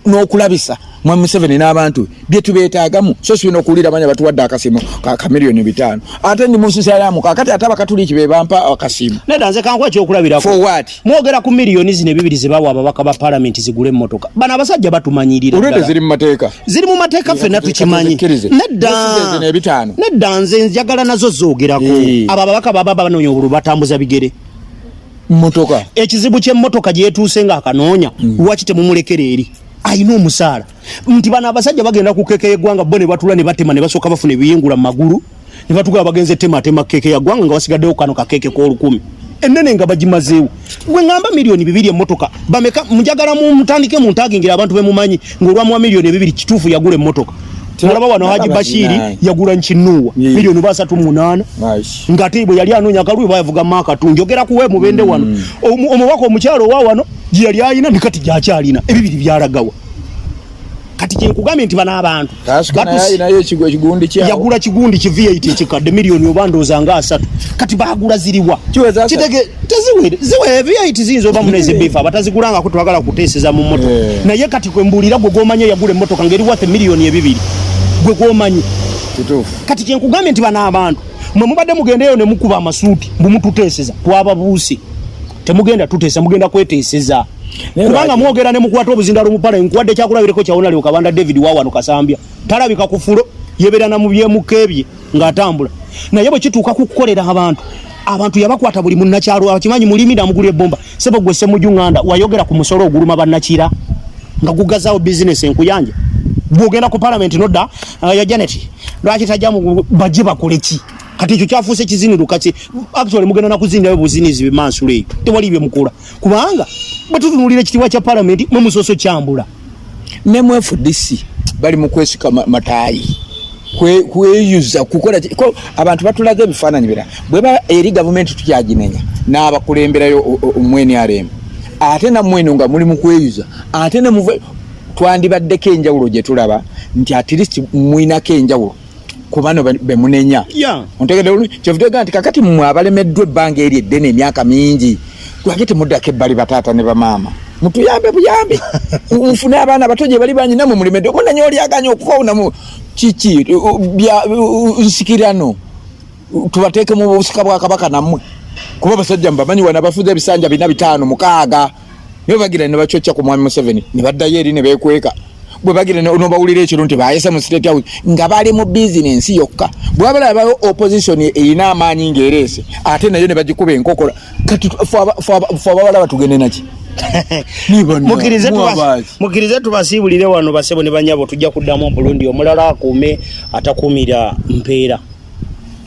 Speaker 2: n'okulabisa Mwami Museveni n'abantu bye tubeetaagamu so si bino okuwulira manya batuwadde akasiimo ka 5,000,000 ate ndi musisalamu kakati ate abakatuliki be bampa akasiimo.
Speaker 1: Nedda nze kankuwa ekyokulabirako.
Speaker 2: For what?
Speaker 1: Mwogera ku miliyoni zino ebibiri ze bawa ababaka ba palamenti zigule emmotoka. Bano abasajja batumanyirira
Speaker 2: ddala. Already ziri mu mateeka.
Speaker 1: Ziri mu mateeka ffenna tukimanyi. Nedda.
Speaker 2: Zino ebitaano.
Speaker 1: Nedda nze njagala nazo zoogerako. Abo ababaka baba banoonya obululu batambuza bigere.
Speaker 2: Mmotoka.
Speaker 1: Ekizibu ky'emmotoka gyetuuse ng'akanoonya lwaki temumulekera eri? Alina omusaala nti bano abasajja bagenda ku keeke y'eggwanga bo ne batula ne batema ne basooka bafuna ebiyingula mu magulu ne batugaa bagenze tematema keeke ya ggwanga nga basigaddewo kano kakeeke k'olukumi ennene nga bagimazeewo. Gwe ŋŋamba 2,000,000 emmotoka bameka? Njagala mutandike muntagingira abantu be mumanyi ng'olwamuwa 2,000,000 kituufu yagula emmotoka. Mulaba wano Haji Bashiri yagula nkinuwa 38,000,000 ng'ate bwe yali anoonya akalulu bayavuga maaka tu. Njogera kuwe mubende wano omubaka omukyalo owa wano gye yali alina ne kati gy'akyalina ebibiri byalagawa. Kati kye nkugambye nti bano abantu yagula kigundi ki V8 ekikadde miliyoni oba ndowooza nga 30 kati baagula ziriwa kitege teziwere ziwe V8 ziyinza oba muneze beef abatazigulangako twagala kuteeseza mu mmotoka eh. Naye kati kwe mbuulira gwe gw'omanyi eyagula emmotoka ng'eri worth 2,000,000 gwe gw'omanyi kati kye nkugambye nti bano abantu mwe mubadde mugendeyo ne mukuba amasuuti mbu mututeeseza twababuuse temugenda tuteesa mugenda kweteeseza kubanga mwogera ne mukwata obuzindalo mu pala nkuwadde kyakulabireko kyawona leo Kabanda David wa wano Kasambya talabika ku fulo yebeera na mu byemukebye ng'atambula naye bwe kituuka ku kukolera abantu abantu yabakwata buli munnakyalo akimanyi mulimi namugulira ebbomba sebo gwe Ssemujju Nganda wayogera ku musolo oguluma bannakira nga gugazaawo bizinesi enkuyanja bw'ogenda ku palamenti nodda ya Janet lwaki tajja bajje bakole ki kati ekyo kyafuuse kiziniro kati actually mugenda nakuzinirayo buzinizi bimansulo eyo tewali bye mukola kubanga bwe tutunuulira ekitiibwa kya palamenti mwe musoose kyambula
Speaker 2: ne mu FDC bali mu kwesika mataayi kweyuza kukola abantu batulaga ebifaananyi bira bweba eri gavumenti tukyaginenya n'abakulemberayo mu NRM ate nammwe eno nga muli mu kweyuza ate ne muve twandibaddeko enjawulo gye tulaba nti at least mulinako enjawulo. Ku bano bemunenya. Ontegedde bulungi? Kyovudde nti kakati mmwe abalemeddwa ebbanga eryo eddene, emyaka mingi, lwaki temuddako ebbali, bataata ne bamaama, mutuyambe buyambi, nfune abaana bato gye bali banyina? Mwe mulemedde, omunenya oli aganye okukonamu kiki bya nsikirano, tubateeke mu busika bwa Kabaka nammwe, kuba basajja mubamanyi wano abafuze ebisanja bina, bitaano, mukaaga, naye bagira ne bakyokya ku Mwami Museveni ne baddayo eri ne beekweka. Bwe bagira nobawulira ekiro nti bayese mu State House nga bali mu bizinensi yokka. Bwabalabayo opposition erina amaanyi ng'ereese, ate nayo ne bagikuba enkokola. Kati fe abawala tugende naki?
Speaker 1: Mukkirize tubasiibulire wano, basebo ne banyabo. Tujja kuddamu omulundi omulala. Akuume atakuumira mpeera.